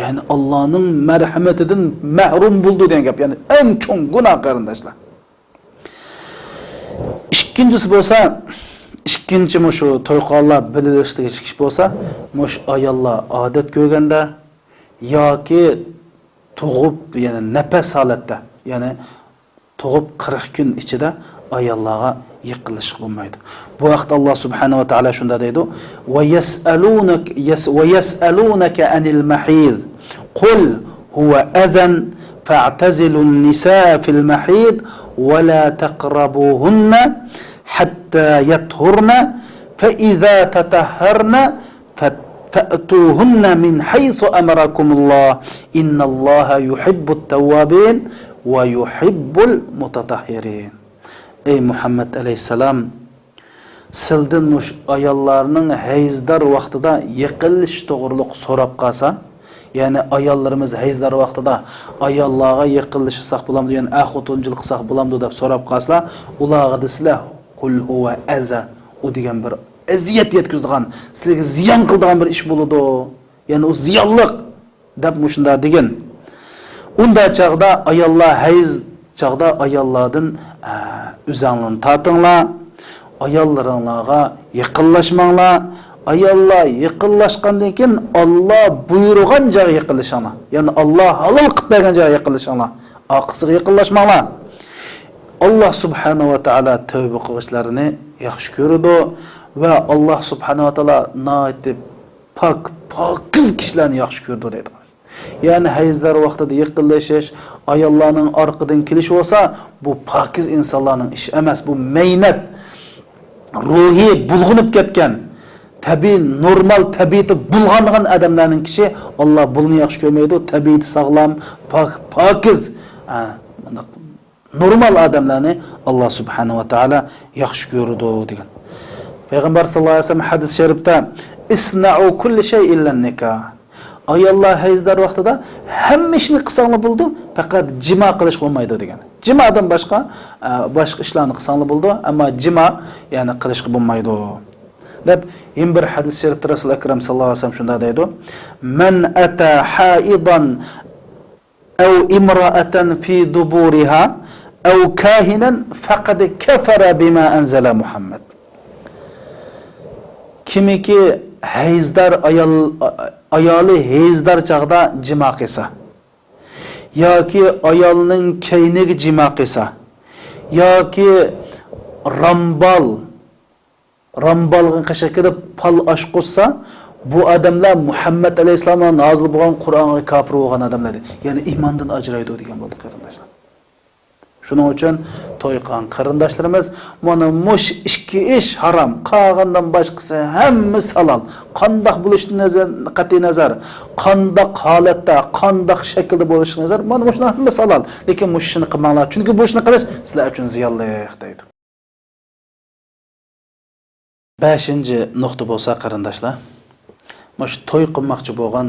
يەنى ئاللانىڭ مەرھەمىتىدىن مەھرۇم بولىدۇ دېگەن گەپ. يەنى ئەڭ چوڭ گۇناھ، قېرىنداشلار. ئىككىنچىسى بولسا، ئىككىنچى مۇشۇ توي قىلغانلار بىلىۋېلىشى تېگىشلىك ئىش بولسا، مۇشۇ ئاياللار ئادەت كۆرگەندە ياكى تۇغۇپ، يەنى نەپەس ھالەتتە، يەنى تۇغۇپ قىرىق كۈن ئىچىدە ئاياللارغا يېقىنلىشىشقا بولمايدۇ. بۇ ھەقتە ئاللا سۇبھانەھۇ ۋە تائالا شۇنداق دەيدۇ، «ويسألونك، يس-، ويسألونك عن المحيض قل هو أذى فاعتزلوا النساء في المحيض ولا تقربوهن حتى يطهرن فإذا تطهرن فأتوهن من حيث أمركم الله إن الله يحب التوابين ويحب المتطهرين. ئەي مۇھەممەد ئەلەيھىسسالام، سىلدىن مۇشۇ ئاياللارنىڭ ھەيزدار ۋاقتىدا يېقىنلىشىش توغرۇلۇق سوراپ قالسا، يەنى ئاياللىرىمىز ھەيزدار ۋاقتىدا ئاياللارغا يېقىنلىشساق بولامدۇ، يەنى ئەر خوتۇنچىلىق قىلساق بولامدۇ دەپ سوراپ قالسا، ئۇلارغا دېسىلە، قۇل ھۇۋە ئەزا، ئۇ دېگەن بىر ئەزىيەت يەتكۈزىدىغان، سىلەرگە زىيان قىلىدىغان بىر ئىش بولىدۇ. يەنى ئۇ زىيانلىق دەپ مۇشۇنداق دېگىن. ئۇنداق چاغدا ئاياللار ھەيز چاغدا ئاياللاردىن، ئە، ئۆزەڭلارنى تارتىڭلار، ئاياللىرىڭلارغا يېقىنلاشماڭلار. ئاياللار يېقىنلاشقاندىن كېيىن ئاللا بۇيرۇغان جايغا يېقىنلىشىڭلار. يەنى ئاللا ھالال قىلىپ بەرگەن جايغا يېقىنلىشىڭلار. ئارقىسىغا يېقىنلاشماڭلار. ئاللا سۇبھانەھۇ ۋە تائالا تەۋبە قىلغۇچىلارنى ياخشى كۆرىدۇ ۋە ئاللا سۇبھانەھۇ ۋە تائالا ناھايىتى پاك، پاكىز كىشىلەرنى ياخشى كۆرىدۇ دەيدۇ. يەنى ھەيزلەر ۋاقتىدا يېقىنلىشىش، ئاياللارنىڭ ئارقىدىن كېلىش بولسا، بۇ پاكىز ئىنسانلارنىڭ ئىشى ئەمەس، بۇ مەينەت، روھى بۇلغىنىپ كەتكەن، تەبىئىي، نورمال تەبىئىتى بۇلغانغان ئادەملەرنىڭ كىشى، ئاللا بۇلىنى ياخشى كۆرمەيدۇ، تەبىئىتى ساغلام، پاك، پاكىز، ئە، مۇنداق نورمال ئادەملەرنى ئاللا سۇبھانەھۇ ۋە تائالا ياخشى كۆرىدۇ دېگەن. پەيغەمبەر ساللاللاھۇ ئەلەيھى ۋەسەللەم ھەدىس شەرىپتە، «ئىسنەئۇ كۇللە شەيئىن ئىللا نىكاھ». ئاياللار ھەيزدار ۋاقتىدا ھەممە ئىشنى قىلساڭلار بولىدۇ، پەقەت جىما قىلىشقا بولمايدۇ دېگەن. جىمادىن باشقا، ئە، باشقا ئىشلارنى قىلساڭلار بولىدۇ، ئەمما جىما، يەنى قىلىشقا بولمايدۇ دەپ، يەنە بىر ھەدىس شەرىپتە رەسۇل ئەكرەم ساللاللاھۇ ئەلەيھى ۋەسەللەم شۇنداق دەيدۇ، «مەن ئەتە ھائىدان أو امرأة في دبورها أو كاهنا فقد كفر بما أنزل محمد». كىمكى ھەيزدار ئايال، ئايالى ھەيزدار چاغدا جىما قىلسا ياكى ئايالنىڭ كەينىگە جىما قىلسا ياكى رامبال رامبالغا قېشىغا كېلىپ پال ئاچقۇزسا، بۇ ئادەملەر مۇھەممەد ئەلەيھىسسالامغا نازىل بولغان قۇرئانغا كاپىر بولغان ئادەملەر، يەنى ئىماندىن ئاجرايدۇ دېگەن بولدى، قېرىنداشلار. شۇنىڭ ئۈچۈن توي قىلغان قېرىنداشلىرىمىز، مانا مۇشۇ ئىككى ئىش ھارام، قالغاندىن باشقىسى ھەممىسى ھالال. قانداق بولۇشىدىن نەزەر، قەتئىي نەزەر، قانداق ھالەتتە، قانداق شەكىلدە بولۇشىدىن نەزەر، مانا مۇشۇلار ھەممىسى ھالال. لېكىن مۇشۇ ئىشنى قىلماڭلار، چۈنكى بۇ ئىشنى قىلىش سىلەر ئۈچۈن زىيانلىق، دەيدۇ. بەشىنچى نۇقتا بولسا، قېرىنداشلار، مۇشۇ توي قىلماقچى بولغان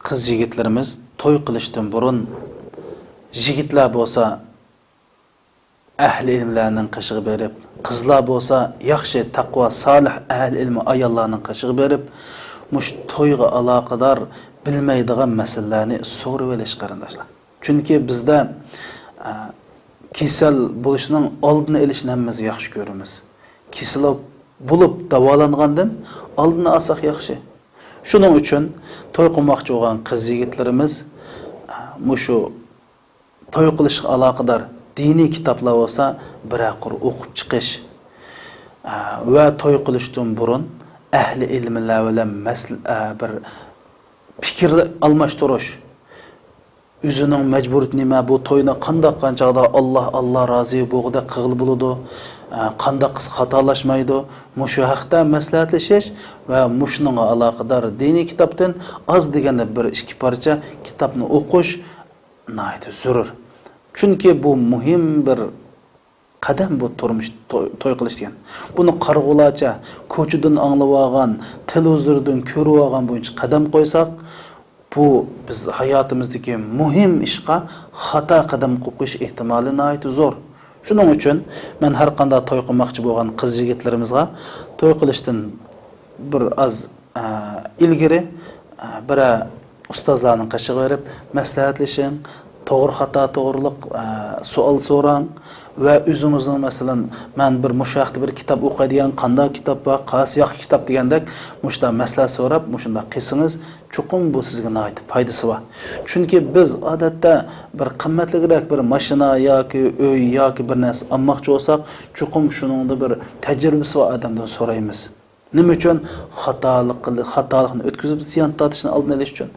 قىز يىگىتلىرىمىز توي قىلىشتىن بۇرۇن، يىگىتلەر بولسا ئەھلى ئىلىملەرنىڭ قېشىغا بېرىپ، قىزلار بولسا ياخشى، تەقۋا، سالىھ ئەھلى ئىلمى ئاياللارنىڭ قېشىغا بېرىپ، مۇشۇ تويغا ئالاقىدار بىلمەيدىغان مەسىلىلەرنى سورىۋېلىش، قېرىنداشلار. چۈنكى بىزدە، ئە، كېسەل بولۇشنىڭ ئالدىنى ئېلىشنى ھەممىمىز ياخشى كۆرىمىز. كېسەل بولۇپ داۋالانغاندىن ئالدىنى ئالساق ياخشى. شۇنىڭ ئۈچۈن توي قىلماقچى بولغان قىز-يىگىتلىرىمىز، ئە، مۇشۇ توي قىلىشقا ئالاقىدار دىنىي كىتابلار بولسا بىرەر قۇر ئوقۇپ چىقىش، ئە، ۋە توي قىلىشتىن بۇرۇن ئەھلى ئىلىملەر بىلەن مەسل-، ئە، بىر پىكىر ئالماشتۇرۇش، ئۆزىنىڭ مەجبۇرىيىتى نېمە، بۇ توينى قانداق قىلغان چاغدا ئاللا، ئاللا رازى بولغۇدەك قىلغىلى بولىدۇ، ئە، قانداق قىلسا خاتالاشمايدۇ، مۇشۇ ھەقتە مەسلىھەتلىشىش ۋە مۇشۇنىڭغا ئالاقىدار دىنىي كىتابتىن ئاز دېگەندە بىر ئىككى پارچە كىتابنى ئوقۇش ناھايىتى زۆرۈر. چۈنكى بۇ مۇھىم بىر قەدەم بۇ تۇرمۇش، توي، توي قىلىش دېگەن. بۇنى قارىغۇلارچە كوچىدىن ئاڭلىۋالغان، تېلېۋىزوردىن كۆرۈۋالغان بويىچە قەدەم قويساق، بۇ بىز ھاياتىمىزدىكى مۇھىم ئىشقا خاتا قەدەم قويۇش ئېھتىمالى ناھايىتى زور. شۇنىڭ ئۈچۈن مەن ھەر قانداق توي قىلماقچى بولغان قىز-يىگىتلىرىمىزغا توي قىلىشتىن بىر ئاز، ئە، ئىلگىرى، ئە، بىرەر ئۇستازلارنىڭ قېشىغا بېرىپ مەسلىھەتلىشىڭ، توغرا خاتا توغرىلىق، ئە، سوئال سوراڭ ۋە ئۆزىڭىزنىڭ، مەسىلەن، مەن بىر مۇشۇ ھەقتە بىر كىتاب ئوقۇي دېگەن، قانداق كىتاب بار، قايسى ياخشى كىتاب دېگەندەك مۇشۇنداق مەسلىھەت سوراپ، مۇشۇنداق قىلسىڭىز، چوقۇم بۇ سىزگە ناھايىتى پايدىسى بار. چۈنكى بىز ئادەتتە بىر قىممەتلىكرەك بىر ماشىنا ياكى ئۆي ياكى بىر نەرسە ئالماقچى بولساق، چوقۇم شۇنىڭدا بىر تەجرىبىسى بار ئادەمدىن سورايمىز. نېمە ئۈچۈن؟ خاتالىق قىل-، خاتالىقنى ئۆتكۈزۈپ زىيان تارتىشنىڭ ئالدىنى ئېلىش ئۈچۈن.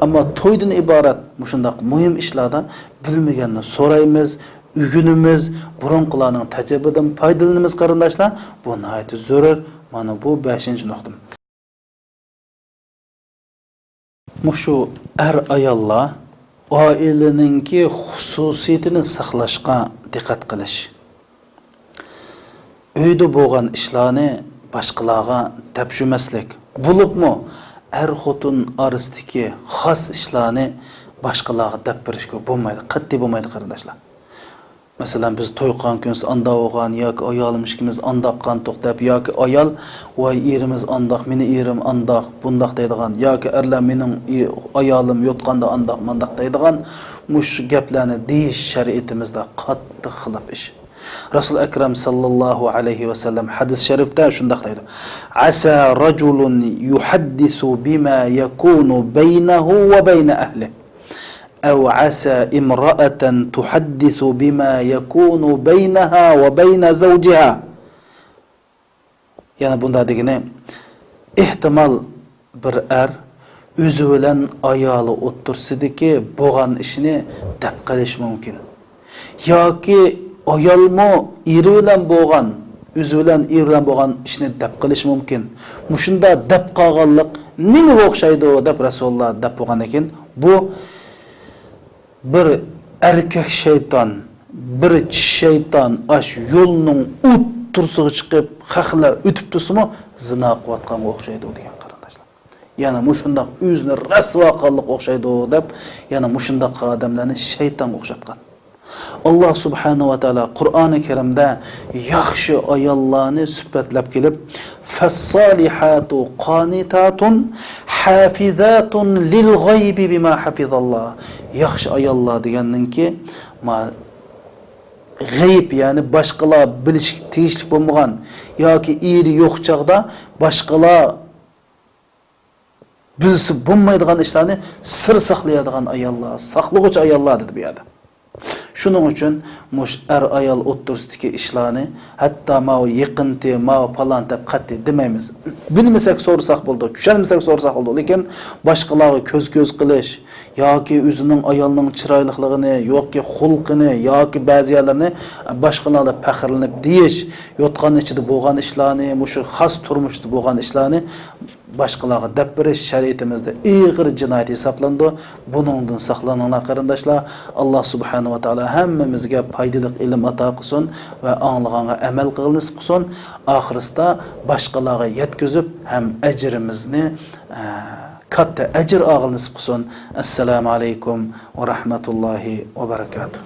ئەمما تويدىن ئىبارەت مۇشۇنداق مۇھىم ئىشلاردا بىلمىگەننى سورايمىز، ئۆگىنىمىز، بۇرۇنقىلارنىڭ تەجرىبىدىن پايدىلىنىمىز، قېرىنداشلار. بۇ ناھايىتى زۆرۈر. مانا بۇ بەشىنچى نۇقتىم. مۇشۇ ئەر-ئاياللار ئائىلىنىڭكى خۇسۇسىيىتىنى ساقلاشقا دىققەت قىلىش. ئۆيدە بولغان ئىشلارنى باشقىلارغا تەپشۈرمەسلىك. بولۇپمۇ ئەر-خوتۇن ئارىسىدىكى خاس ئىشلارنى باشقىلارغا دەپ بېرىشكە بولمايدۇ، قەتئىي بولمايدۇ، قېرىنداشلار. مەسىلەن، بىز توي قىلغان كۈنى ئانداق بولغان ياكى ئايالىم ئىككىمىز ئانداق قىلغانتۇق دەپ، ياكى ئايال، ۋاي، ئېرىمىز ئانداق، مېنى ئېرىم ئانداق، بۇنداق دەيدىغان، ياكى ئەرلەر مېنىڭ ئايالىم يوتقاندا ئانداق، مانداق دەيدىغان، مۇشۇ گەپلەرنى دېيىش شەرىئىتىمىزدە قاتتىق خىلاپ ئىش. رەسۇل ئەكرەم ساللاللاھۇ ئەلەيھى ۋەسەللەم ھەدىس شەرىفتە شۇنداق دەيدۇ: «عسى رجل يحدث بما يكون بينه وبين أهله، أو عسى امرأة تحدث بما يكون بينها وبين زوجها.» يەنە بۇنداق دېگىنى، ئېھتىمال بىر ئەر ئۆزى بىلەن ئايالى ئوتتۇرىسىدىكى بولغان ئىشنى دەپ قېلىشى مۇمكىن. ياكى ئايالمۇ ئېرى بىلەن بولغان، ئۆزى بىلەن ئېرى بىلەن بولغان ئىشنى دەپ قېلىشى مۇمكىن. مۇشۇنداق دەپ قالغانلىق نېمىگە ئوخشايدۇ دەپ رەسۇلۇللا دەپ بولغاندىن كېيىن، بۇ بىر ئەركەك شەيتان، بىر چىشى شەيتان ئاش يولنىڭ ئوتتۇرىسىغا چىقىپ، خەقلەر ئۆتۈپ تۇرسىمۇ، زىنا قىلىۋاتقانغا ئوخشايدۇ دېگەن، قېرىنداشلار. يەنى مۇشۇنداق ئۆزىنى رەسۋا قىلغانلىققا ئوخشايدۇ دەپ، يەنى مۇشۇنداق ئادەملەرنى شەيتانغا ئوخشاتقان. ئاللا سۇبھانەھۇ ۋە تائالا قۇرئانى كەرىمدە ياخشى ئاياللارنى سۈپەتلەپ كېلىپ، فالصالحات قانتات حافظات للغيب بما حفظ الله. ياخشى ئاياللار دېگەننىڭكى، ما، غەيىب، يەنى باشقىلار بىلىشكە تېگىشلىك بولمىغان ياكى ئېرى يوق چاغدا باشقىلار بىلسە بولمايدىغان ئىشلارنى سىر ساقلايدىغان ئاياللار، ساقلىغۇچى ئاياللار دېدى بۇ يەردە. شۇنىڭ ئۈچۈن مۇشۇ ئەر-ئايال ئوتتۇرىسىدىكى ئىشلارنى ھەتتا ماۋۇ يېقىنتى، ماۋۇ پالان دەپ قەتئىي دېمەيمىز. بىلمىسەك سورىساق بولىدۇ، چۈشەنمىسەك سورىساق بولىدۇ. لېكىن باشقىلارغا كۆز-كۆز قىلىش ياكى ئۆزىنىڭ ئايالىنىڭ چىرايلىقلىقىنى ياكى خۇلقىنى ياكى بەزى يەرلەرنى باشقىلاردا پەخىرلىنىپ دېيىش، يوتقان ئىچىدە بولغان ئىشلارنى، مۇشۇ خاس تۇرمۇشتا بولغان ئىشلارنى باشقىلارغا دەپ بېرىش شەرىئىتىمىزدە ئېغىر جىنايەت ھېسابلىنىدۇ. بۇنىڭدىن ساقلىنىڭلار، قېرىنداشلار. ئاللا سۇبھانەھۇ ۋە تائالا ھەممىمىزگە پايدىلىق ئىلىم ئاتا قىلسۇن ۋە ئاڭلىغانغا ئەمەل قىلغىلى نېسىپ قىلسۇن. ئاخىرسىدا باشقىلارغا يەتكۈزۈپ ھەم ئەجرىمىزنى، ئە، كاتتا ئەجىر ئالغىلى نېسىپ قىلسۇن. ئەسسالامۇ ئەلەيكۇم ۋە رەھمەتۇللاھى ۋە بەرىكاتۇھ.